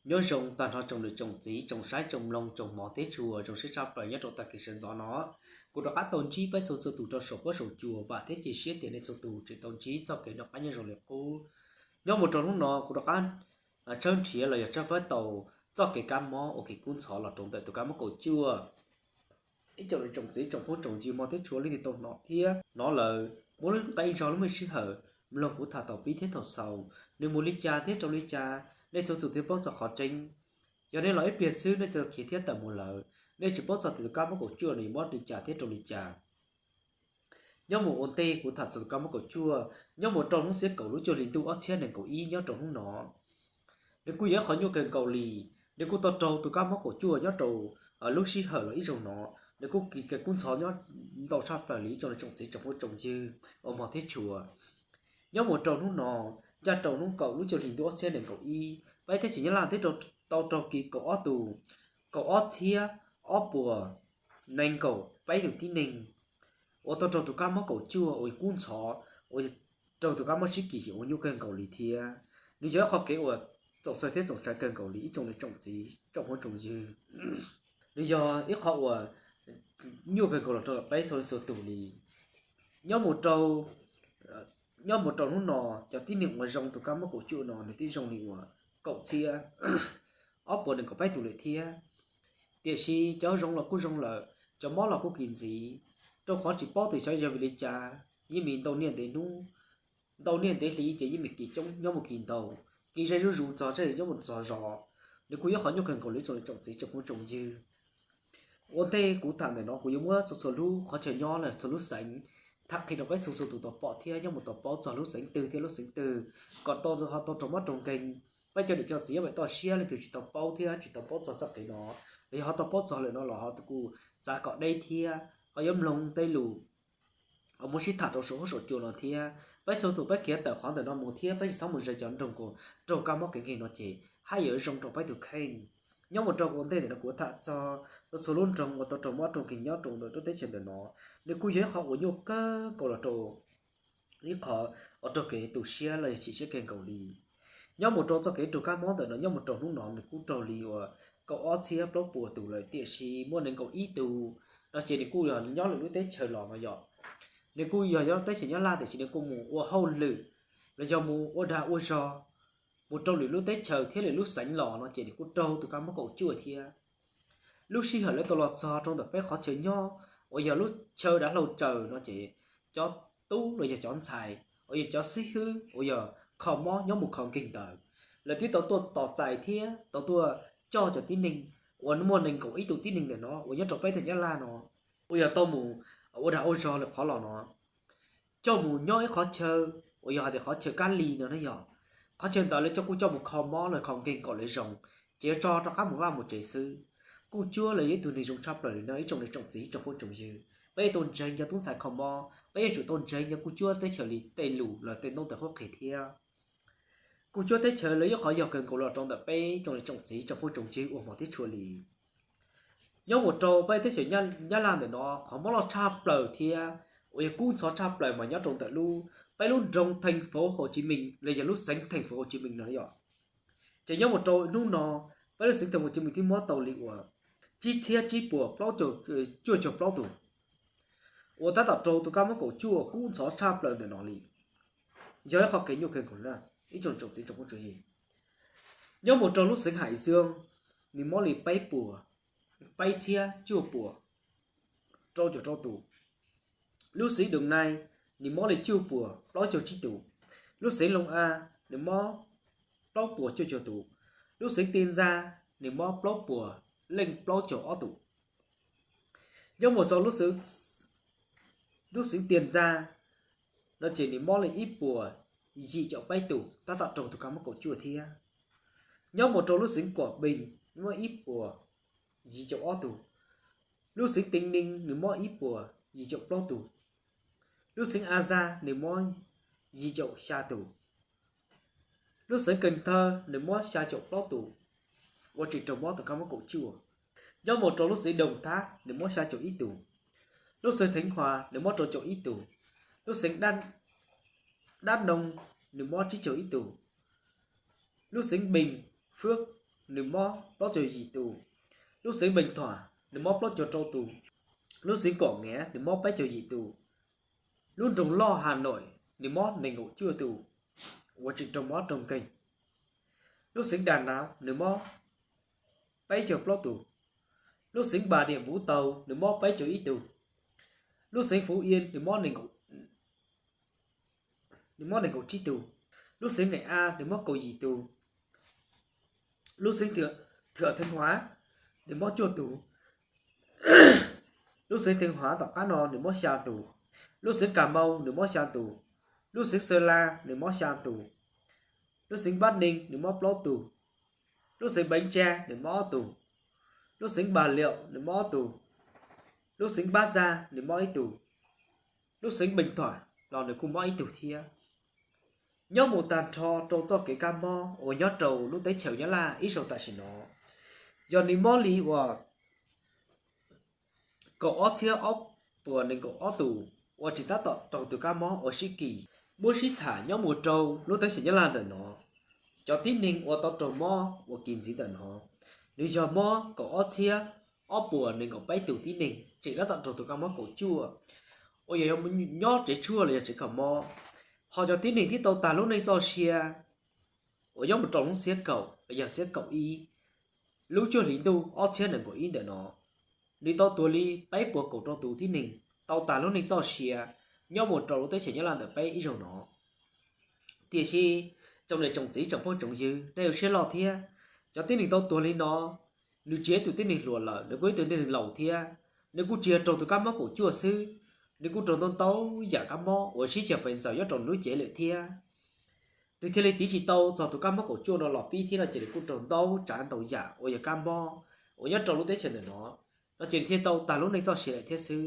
Nyob zoo tag nrho tsoom niam tsoom txiv, tsoom saib tsoom mloog, tsoom hmov thiab tshua, zoo siab tshaj plaws nyob rau tag kis sawv ntxov no, kuv rov qab tau ntsib peb txhua txhua tus rau saum huab saum cua, vam thiab cia siab tias nej txhua tus tseem tau ntsib txoj kev noj qab nyob zoo li qub. Nyob mus rau hnub no kuv rov qab tshawb nrhiav los yog tshawb fawb tau txoj kev kab mob ua kev kub ntxhov los rau ntawm tus kab mob kaum cuaj. Ib tsoom niam tsoom txiv tsoom phooj tsoom ywg hmov thiab tshua leej twg tau hnov thiab hnov lawm, muab lub qe zog lub me sij hawm mloog kuv tham thaum pib thiab thaum xaus, nws mus li cas thiab rau li cas, nej txhua tus thiaj paub txog qhov tseeb. Yog nej los ib pliag xwb nej txawm khiav thiab tawm mus lawm, nej tsis paub txog tias tus kab mob kaum cuaj nws yuav mob li cas thiab rau li cas. Nyob mus ua ntej kuv tham txog tus kab mob kaum cuaj, nyob mus rau hnub xiab kaum lub cuaj hli ntuj ob txhiab nees nkaum ib nyob rau hnub no, nws kuj yog ib qhov nyuaj kawg nkaus li. Nws kuj tau raug tus kab mob kaum cuaj nyob rau lub sij hawm los ib zaug no, nws kuj kis kawg kub ntxhov nyob ntau tshaj plaws li ib tsoom niam tsoom txiv tsoom phooj tsoom ywg uas hmov thiab tshua. Nyob mus rau hnub no, ncaj rau hnub kaum lub cuaj hli ntuj ob txhiab nees nkaum ib, peb teb chaws Nyab Laj twb tau raug kis kaum ob tus, kaum ob txhiab ob puas nees nkaum peb tus tib neeg uas tau raug tus kab mob kaum cuaj uas kub ntxhov, uas raug tus kab mob sib kis uas nyuaj kawg nkaus li thiab. Nws yog ib qhov kev uas txaus txhawj thiab txaus ntshai kawg nkaus li ib tsoom niam tsoom txiv tsoom phooj tsoom ywg. Nws yog ib qhov uas nyuaj kawg nkaus los rau peb txhua leej txhua tus li. Nyob mus rau, nyob mus rau hnub no, cov tib neeg uas zoo tus kab mob kaum cuaj no nws twb zoo li uas kaum txhiab ob puas nees nkaum peb tus lawm thiab. Tiam sis cov zoo los kuj zoo lawm, cov mob los kuj kis ntxiv, rau qhov tsis paub tias xyov yog vim li cas, yeej vim ntau niaj ntev hnub, ntau niaj ntev hli ces yeej vim kis coob nyob mus kis ntau, kis ze zuj zus txog zej nyob mus txog zos. Nws kuj yog qhov nyuaj kawg nkaus li tsoom niam tsoom txiv tsoom phooj tsoom ywg. Ua ntej kuv tham ntawm no kuv yuav muab txhua txhua lub qhov chaw nyob los txhua lub xeev tham qhia rau peb txhua txhua tus tau pom thiab nyob mus tau paub txog lub xeev twg thiab lub xeev twg, kom tau ho tau raug mob raug nkeeg. Peb cov niam cov txiv peb toj siab leej twg tsis tau paub thiab tsis tau paub txog txoj kev no, los yog ho tau paub txog lawm no los ho kuj txav kom deb thiab ho yuav mloog tej lus uas muab sib tham rau saum huab saum cua no thiab. Peb txhua tus peb khiav tawm qhov ntawm no mus thiab peb tsis txhob mus ze cov nroog uas raug kab mob kev nkeeg no ces haj yam zoo rau peb tus kheej. Nyob mus rau ua ntej ntawm no kuv tham txog txhua txhua lub nroog uas tau raug mob raug nkeeg nyob rau ntawm lub teb chaws ntawm no, nws kuj yog ib qhov uas nyuaj kawg nkaus los rau ib qhov uas raug kev tu siab los yog chim siab kawg nkaus li. Nyob mus rau txoj kev raug kab mob ntawm no nyob mus rau hnub no nws kuj raug li uas kaum ob txhiab plaub puas tus lawm, tiam sis muaj nees nkaum ib tus no ces nws kuj yog nyob lwm lub teb chaws los no yom. Nws kuj yog nyob teb chaws Nyab Laj tiam sis nws kuj mus ua hauj lwm los yog mus ua dag ua zog mus rau lwm lub teb chaws thiab lwm lub xeev los no ces nws kuj raug tus kab mob kaum cuaj thiab. Lub sij hawm lawv tau los txog rau ntawm peb qhov chaw nyob uas yog lub chaw dav hlau tsaws no ces cov tub los yog cov ntxhais uas yog cov xib hwb uas yog kho mob nyob mus kho nkeeg ntawd, lawv twb tau tuaj tos txais thiab tau tuaj coj cov tib neeg uas muaj nees nkaum ib tus tib neeg ntawm no uas nyob rau peb teb chaws Nyab Laj no uas yog tau mus ua dag ua zog lawm qhov los no coj mus nyob ib qhov chaw uas yog hais tias qhov chaw kab lig no na yog. Qhov chaw ntawd lawv coj kuj coj mus kho mob los kho nkeeg kom lawv zoo, ces yuav tso rov qab mus vaj mus tsev xwb. Kuj cuab lawv yog ib tug neeg zoo tshaj plaws li no ib tsoom niam tsoom txiv tsoom phooj tsoom ywg, peb yuav tau ntseeg cov tub ntxhais kho mob, peb yuav tsum tau ntseeg cov kuj cuab teb chaws li tej lus los tej ntaub ntawv qhuab qhia thiab. Kuj cuab teb chaws lawv ib qhov yog kawg nkaus los rau ntawm peb tsoom niam tsoom txiv tsoom phooj tsoom ywg uas hmov thiab tshua li. Nyob mus rau peb teb chaws Nyab Laj ntawm no qhov mob loj tshaj plaws thiab uas yog kub ntxhov tshaj plaws mas nyob rau ntawm lub, peb lub nroog Theej Fauv Hauv Tsiv Mees los yog lub xeev Theej Fauv Hauv Tsiv Mees no yom. Ces nyob mus rau hnub no, peb lub xeev Theej Fauv Hauv Tsiv Mees twb mob tau li uas tsib txhiab tsib puas plaub caug cuaj caug plaub tus uas tab tom raug tus kab mob kaum cuaj kub ntxhov tshaj plaws ntawm no li. Yog ib qhov kev nyuaj kawg nkaus na ib tsoom tsoom txiv tsoom phooj tsoom ywg. Nyob mus rau lub xeev Hais Xyooj, nws mob li peb puas, peb txhiab cuaj puas rau caum rau tus. Lub xeev Doos Nais, nws mob li cuaj puas plaub caug tsib tus. Lub xeev Loos A, nws mob plaub puas cuaj caug tus. Lub xeev Tias Ntxas, nws mob plaub puas leej plaub caug ob tus. Nyob mus txog lub xeev Tias Ntxas no ces nws mob li ib puas yim caum peb tus tab tom raug tus kab mob kaum cuaj thiab. Nyob mus rau lub xeev Kuam Npees mob ib puas yim caum ob tus. Lub xeev Tees Nees nws mob ib puas yim caum plaub tus. Lub xeev A Zas nws mob yim caum xya tus. Lub xeev Kees Thawj nws mob xya caum plaub tus uas tseem raug mob tus kab mob kaum cuaj. Nyob mus rau lub xeev Doos Thab nws mob xya caum ib tus. Lub xeev Theev Huas nws mob rau caum ib tus. Lub xeev Dab Noo nws mob tsib caug ib tus. Lub xeev Npees Fwb nws mob plaub caug yim tus. Lub xeev Npeej Thuam nws mob plaub caug rau tus. Lub xeev Kom Ngav nws mob peb caug yim tus. Lub nroog loj Has Noim nws mob nees nkaum cuaj tus uas tseem raug mob raug nkeeg. Lub xeev Das Nav nws mob peb caug plaub tus. Lub xeev Npas Diam Npuv Tau nws mob peb caug ib tus. Lub xeev Fuv Iab nws mob nees nkaum tsib tus. Lub xeev Neem Av nws mob kaum yim tus. Lub xeev Thwm Theej Huav nws mob cuaj tus. Lub xeev Theej Huav tom qab no nws mob xya tus. Lub xeev Kas Mau nws mob xya tus. Lub xeev Xawj Laj nws mob xya tus. Lub xeev Npab Neeg nws mob plaub tus. Lub xeev Npeev Tsab nws mob ob tus. Lub xeev Npas Liaum nws mob ob tus. Lub xeev Npab Zaj nws mob ib tus. Lub xeev Npeej Thuam los nws kuj mob ib tug thiab. Nyob mus tag nrho rau txoj kev kab mob uas nyob rau lub teb chaws Nyab Laj ib zaug tam sim no, yog nws mob li uas kaum ob txhiab ob puas nees nkaum ob tus uas tseem tab tom raug tus kab mob uas sib kis. Muab sib tham nyob mus rau lub teb chaws Nyab Laj ntawm no, cov tib neeg uas tau raug mob uas kis ntxiv ntawm no, nws yog mob kaum ob txhiab ob puas nees nkaum peb tus tib neeg tseem tab tom raug tus kab mob kaum cuaj uas yog nyob tsev tshuaj los yog tsev kho mob. Ho cov tib neeg twb tau tag lub neej txoj sia uas nyob mus rau lub xiab kaum los yog xiab kaum ib lub cuaj hlis ntuj ob txhiab nees nkaum ib ntawm no, nws tau tuag li peb puas kaum rau tus tib neeg tau tag lub neej txoj sia nyob mus rau lub teb chaws Nyab Laj ntawm peb ib zaug no. Tiam sis tsoom niam tsoom txiv tsoom phooj tsoom ywg nej ua siab loj thiab, cov tib neeg tau tuag li no, nws tsis yog ib tug tib neeg hluas lawm, nws kuj ib tug tib neeg laus thiab. Nws kuj tsis yog raug tus kab mob kaum cuaj xwb, nws kuj raug ntau ntau yam kab mob uas sib xyaw pes ntxaws nyob rau nws lub cev lawm thiab. Nws thiaj li tiv tsis tau txog tus kab mob kaum cuaj no los pib thiab no ces nws kuj raug ntau tsav ntau yam uas yog kab mob uas nyob rau lub teb chaws ntawm no, no ces nws thiaj tau tag lub neej txoj sia lawm thiab xwb.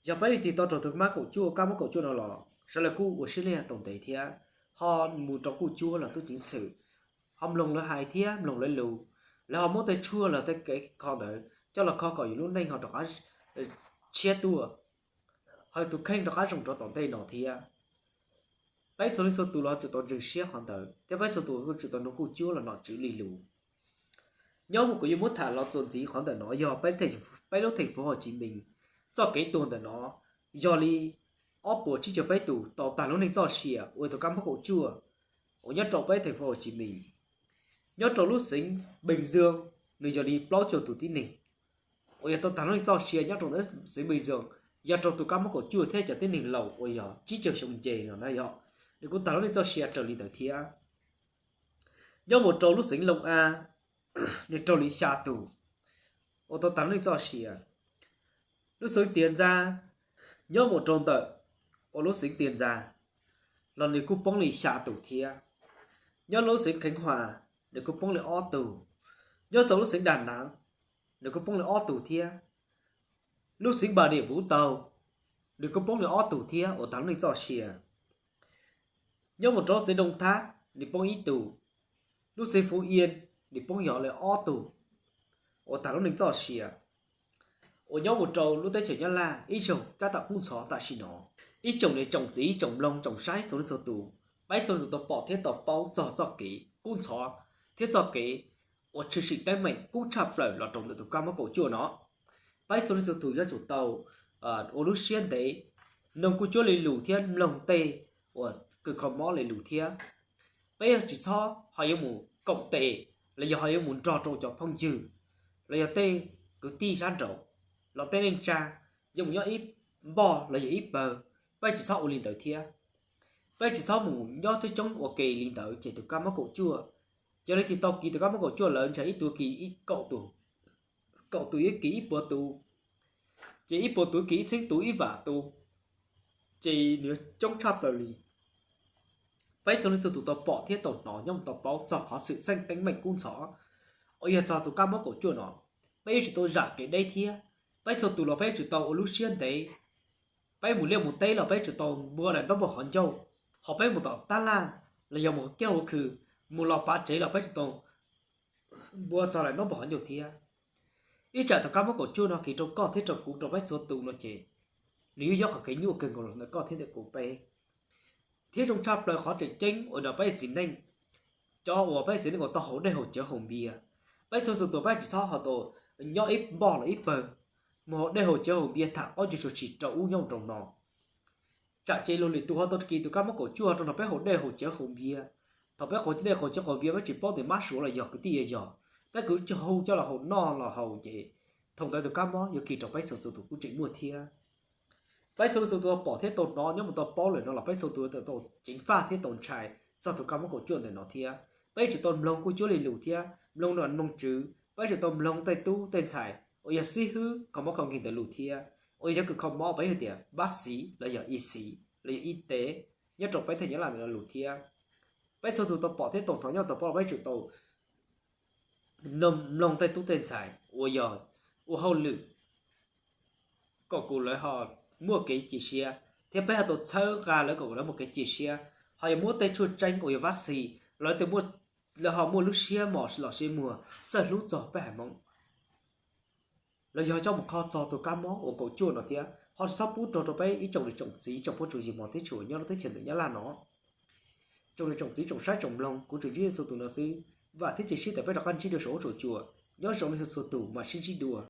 Yog peb leej twg tau raug tus kab mob kaum cuaj, kab mob kaum cuaj no los sawv daws kuj ua siab liaj tau ntev thiab, ho mus rau kuj cuab los tub ceev xwm, ho mloog lawv hais thiab mloog lawv lus, lawv ho muab tej tshuaj los tej kev kho ntawd coj los kho kom yus lub neej ho rov qab tshiab tuaj, ho yus tus kheej rov qab zoo rau tom ntej no thiab. Peb txhua leej txhua tus los tsum tau ntseeg siab qhov ntawd thiab peb txhua tus kuj tsum tau nrog kuj cuab los nom tswv li lus. Nyob mus kuv yuav muab tham los txuas ntxiv qhov ntawm no yog peb lub theem fuv Hauv Tsiv Mees txoj kev tuag ntawm no, yog li ob puas tsib caug peb tus tau tag lub neej txoj sia uas tus kab mob kaum cuaj uas nyob rau peb theem fuv Hauv Tsiv Mees. Nyob rau lub xeev Npeej Zwg, nws yog li plaub caug tus tib neeg uas yog tau tag lub neej txoj sia nyob rau xeev Npeej Zwg, yog raug tus kab mob kaum cuaj thiab cov tib neeg laus uas yog tsib caug xyoo nce no na yog, nws kuj tag lub neej txoj sia raws li ntawd thiab. Nyob mus rau lub xeev Looj Ab, nws raug li xya tus uas tau tag lub neej txoj sia. Lub xeev Tiaj Ntxag, nyob mus rau ntawm uas lub xeev Tiaj Ntxag los nws kuj poob li xya tus thiab. Nyob lub xeev Kheev Huas, nws kuj poob li ob tus. Nyob rau lub xeev Daj Nav, nws kuj poob li ob tus thiab. Lub xeev Npaj Diam Npuv Tau, nws kuj poob li ob tus thiab uas tag lub neej txoj sia. Nyob mus rau lub xeev Dooj Thab, nws poob ib tus. Lub xeev Fuv Iab, nws poob yog li ob tus uas tag lub neej txoj sia. Uas nyob mus rau lub teb chaws Nyab Laj ib zaug tab tom kub ntxhov tam sim no. Ib tsoom niam tsoom txiv tsoom mloog tsoom saib txhua leej txhua tus, peb txhua leej txhua tus tau pom thiab tau paub txog txoj kev kub ntxhov thiab txoj kev uas tshwm sim teeb meem kub tshaj plaws los rau ntawm tus kab mob kaum cuaj no. Peb txhua leej txhua tus yuav tsum tau ua lub siab ntev, mloog kuj cuab li lus thiab mloog tej uas kws kho mob li lus thiab. Peb yuav tsis txhob ho yuav mus koom tes, los yog ho yuav mus nrog rau cov phooj ywg, los yog tej kwv tij sab nraud, los tej neej tsa yuav mus nyob ib npoj los yog ib pawg. Peb tsis txhob ua li ntawd thiab. Peb tsis txhob mus nyob coob coob ua ke li ntawd ces tus kab mob kaum cuaj, yog leej twg tau kis tus kab mob kaum cuaj lawm ntshe ib tug kis kaum tus, yuav kis ib puas tus, ces ib puas tus kis ib txheeb tus ib vam tus, ces nws coob tshaj plaws li. Peb txhua leej txhua tus tau pom thiab tau hnov nyob mus tau paub txog qhov xwm txheej teeb meem kub ntxhov uas yog txog tus kab mob kaum cuaj no. Peb yuav tsum tau zam kev deb thiab. Peb txhua tus los peb yuav tsum tau ua lub siab ntev. Peb mus liaj mus teb los peb yuav tsum tau npua daim ntaub npog qhov ncauj, ho peb mus tom tab laj los yog mus kiag ua khw, mus los pav tsev los peb tsum tau npua txog daim ntaub npog qhov ncauj thiab. Ib tsam tus kab mob kaum cuaj no kis rau koj thiab rau kuv rau peb txhua tus no ces nws yuav yog qhov kev nyuaj kawg nkaus los ntawm koj thiab ntawm kuv peb. Thiab zoo tshaj plaws qhov tseem ceeb uas no peb txiv neej, cov uas peb txiv neej tau haus dej haus cawv haus npias. Peb txhua txhua tus peb tsis txhob ho tau nyob ib npoj los ib pawg mus haus dej haus cawv haus npias tham ob cuj tshua tshis rau ub nyob rau no. Tsam ces luag lwm tus ho tau kis tus kab mob kaum cuaj rau nrog peb haus dej haus cawv haus npias. Thaum peb qaug dej qaug cawv qaug npias peb tsis paub tias mab suav los yog kwv tij yog, peb kwv hu coj los haus noj los haus ces thaum ntawd tus kab mob yuav kis rau peb txhua txhua tus kuj tseem muaj thiab. Peb txhua txhua tus pom thiab tau hnov nyob mus tau paub lawm no los peb txhua tus tau ceev faj thiab tau ntshai txog tus kab mob kaum cuaj ntawm no thiab. Peb yuav tsum tau mloog kuj cuab li lus thiab mloog nom mloog tswv, peb yuav tsum tau mloog tej tub tej ntxhais uas yog xib hwb kho mob kho nkeeg ntawd lus thiab, uas yog cov kws kho mob peb hu tias pab xiv los yog i xiv los yog i tev nyob rau peb tej nyab laj ntawm no lus thiab. Peb txhua tus tau pom thiab tau hnov nyob tau paub los peb yuav tsum tau mloog tej tub tej ntxhais uas yog ua hauj lwm kom kuv lawv ho muaj kev cia siab, thiab peb ho tau txhawb nqa lawv kom kuv lawv muaj kev cia siab, ho yog muab tej tshuaj tseeb uas yog vab xis los lawv ho muaj lub siab mos los siab muag txawj hlub txog peb haiv Hmoob. Los yog coj mus kho txog tus kab mob uas kaum cuaj no thiab ho tsis txhob pub rog rau peb ib tsoom niam tsoom txiv tsoom phooj tsoom ywg mog thiab tshua nyob lub teb chaws ntawm nyab laj no. Tsoom niam tsoom txiv tsoom saib tsoom mloog, kuv tseem ntsib nej txhua tus no xwb. Vam thiab cia siab tias peb rov qab ntsib dua saum huab saum cua, nyob zoo nej txhua txhua tus mas sib ntsib dua.